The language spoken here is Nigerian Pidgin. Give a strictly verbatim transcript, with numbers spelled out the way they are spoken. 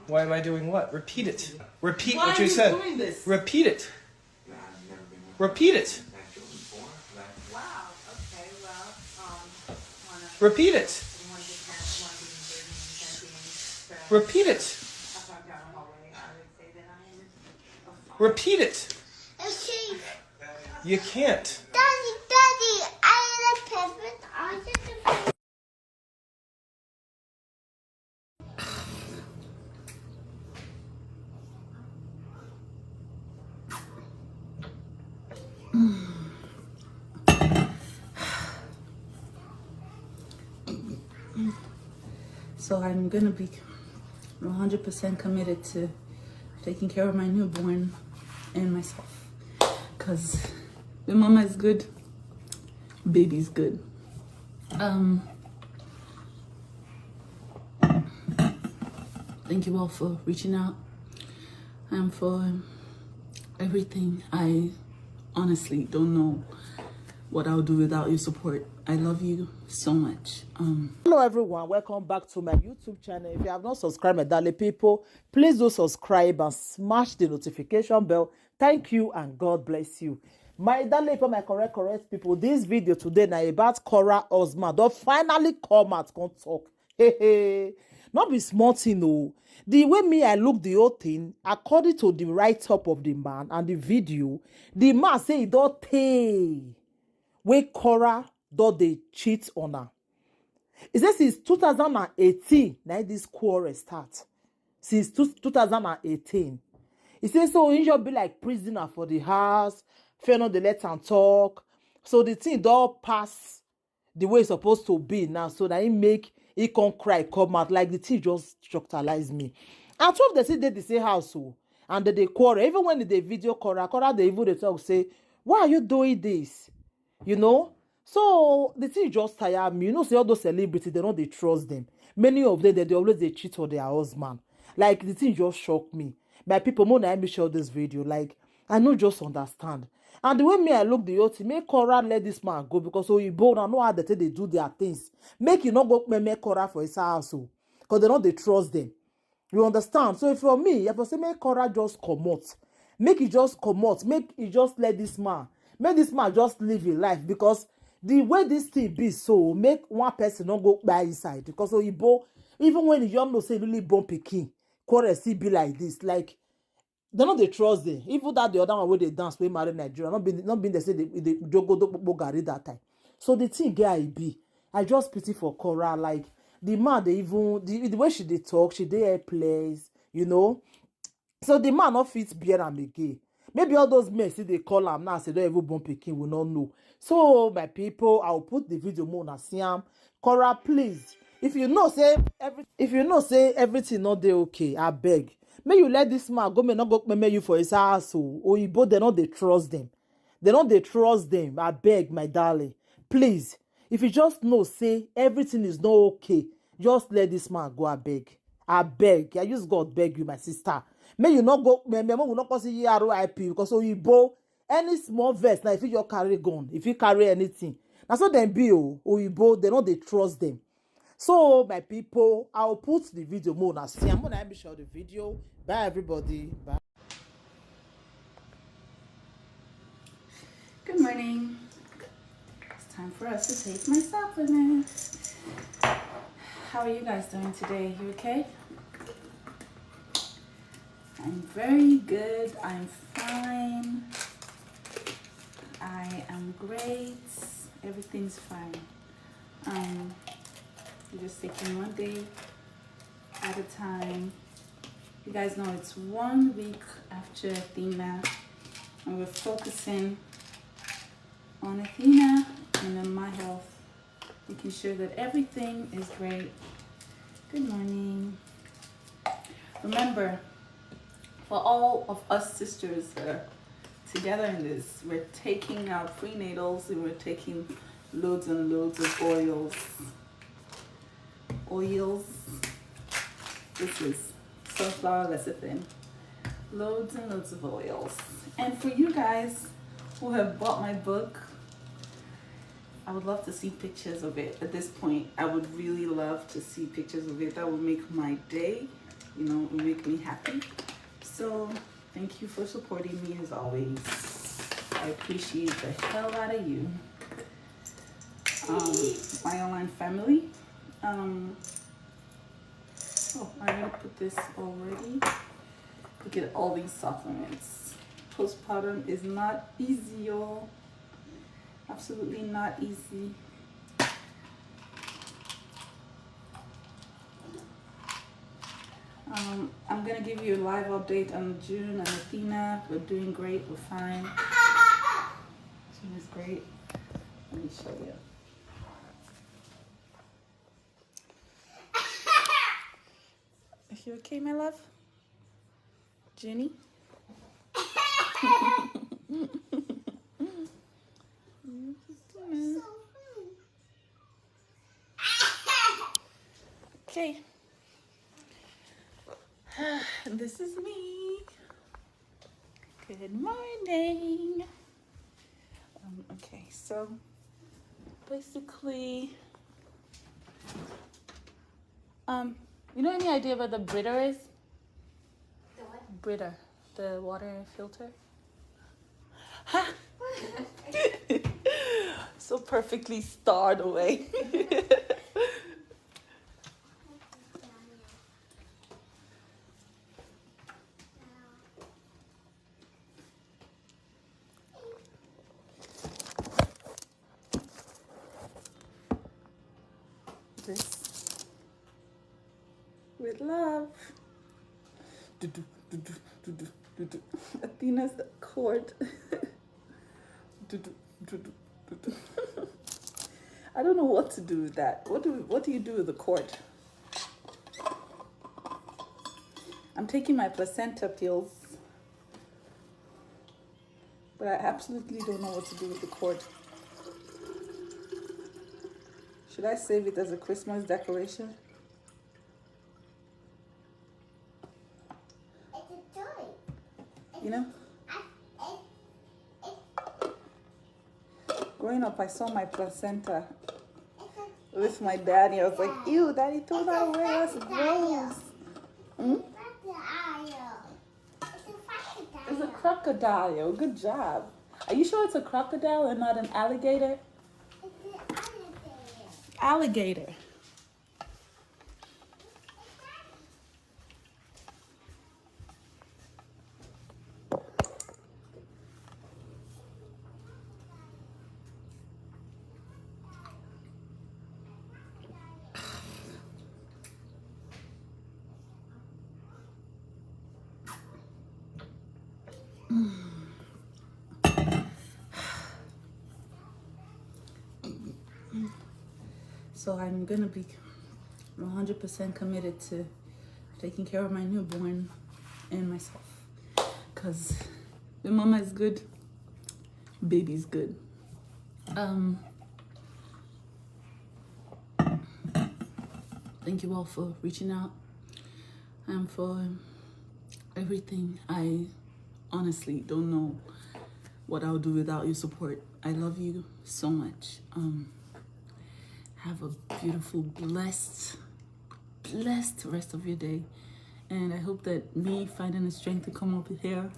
Why am I doing what? Repeat it. Repeat Why what are you you said. Doing this? Repeat it. Repeat it. Wow. Okay. Well, um, wanna, Repeat it. wanna get past one being dirty and camping and trash. Repeat it. If I'm down the hallway, I would say that I am. Repeat it. Okay. You can't. Daddy, Daddy, I love pepper. I just So I'm gonna be one hundred percent committed to taking care of my newborn and myself. Because when mama is good, baby's good. Um, thank you all for reaching out and for everything. I honestly don't know what I'll do without your support. I love you so much. Um, Hello everyone, welcome back to my YouTube channel. If you have not subscribed, my darling people, please do subscribe and smash the notification bell. Thank you and God bless you. My darling people, my correct, correct people, this video today na about Cora Osman. Don finally come out, come talk. Hey, hey. Not be small thing, no. The way me I look the whole thing, according to the write-up of the man and the video, the man say he don't pay wey Cora don dey cheat on her. He say since two thousand and eighteen, na this quarrel start. Since two, two thousand and eighteen. He say so he just be like prisoner for the house, fear not dey let am talk. So the thing don pass the way it's supposed to be now. So that he make he come cry, come out like the thing just shockalize me. And two of them say they the same house, oh, and they dey quarrel. Even when they video Cora, Cora they even dey talk say, why are you doing this? You know? So the thing just tire me. You know, say all those celebrities, they don't they trust them. Many of them, they, they always they cheat on their husband. Like the thing just shocked me. My people, more than me share this video. Like, I no just understand. And the way me I look the whole thing, make Cora let this man go because Oyibo na know how they take they do their things. Make you not go make Cora for his house, oh, because they don't they trust them. You understand? So if for me, if I say make Cora just comot, make he just comot, make he just let this man, make this man just live his life because the way this thing be so make one person not go by inside because Oyibo, even when you don't know say really born pikin, quarrel still be like this. Like they no dey trust them. Even that the other one wey dey dance wey marry Nigeria, not been not been there say they they jogo do gari that time. So the thing get I be. I just pity for Cora. Like the man, they even the, the way she dey talk, she dey helpless, you know. So the man not fit bear am again. Maybe all those men see they call am now, say don't even born pikin, we not know. So my people, I'll put the video more na see am. Cora, please, if you know say every if you know say everything not dey okay, I beg. May you let this man go, may not go may you for his house. Oh, Oyibo, they not they trust them. They not they trust them. I beg, my darling. Please, if you just know say everything is not okay, just let this man go. I beg. I beg. I use God beg you, my sister. May you not go. May, may will not cause you R I P because Oyibo, any small verse now, if you just carry gun, if you carry anything, now so then be oh, Oyibo, they not they trust them. So my people, I'll put the video more na see. I'm gonna make sure the video. Bye everybody. Bye. Good morning. It's time for us to take my supplement. How are you guys doing today? You okay? I'm very good. I'm fine. I am great. Everything's fine. Um, we're just taking one day at a time. You guys know it's one week after Athena, and we're focusing on Athena and on my health, making sure that everything is great. Good morning. Remember, for all of us sisters that are together in this, we're taking our prenatals and we're taking loads and loads of oils. Oils. This is sunflower lecithin. Loads and loads of oils. And for you guys who have bought my book, I would love to see pictures of it. At this point, I would really love to see pictures of it. That would make my day. You know, it make me happy. So thank you for supporting me as always. I appreciate the hell out of you. Um, my online family. Um, oh, I already put this already. Look at all these supplements. Postpartum is not easy, y'all. Absolutely not easy. Um, I'm gonna give you a live update on June and Athena. We're doing great, we're fine. June is great. Let me show you. Are you okay, my love? Jenny? Okay. This is me. Good morning. Um, okay, so basically, um, you know any idea what the Brita is? The what? Brita, the water filter. So perfectly starred away. This with love. Do, do, do, do, do, do, do, do. Athena's cord. Do, do, do, do, do, do. I don't know what to do with that. What do what do you do with the cord? I'm taking my placenta pills, but I absolutely don't know what to do with the cord. Should I save it as a Christmas decoration? It's a toy. You know, growing up, I saw my placenta with my daddy. I was like, "Ew, daddy, throw that away. That's gross." Hmm? Crocodile. It's a crocodile. It's a crocodile. Good job. Are you sure it's a crocodile and not an alligator? It's an alligator. Alligator. So I'm gonna be one hundred percent committed to taking care of my newborn and myself. Because when mama is good, baby's good. Um, thank you all for reaching out and for everything. I honestly don't know what I'll do without your support. I love you so much. Um, have a beautiful, blessed, blessed rest of your day. And I hope that me finding the strength to come up here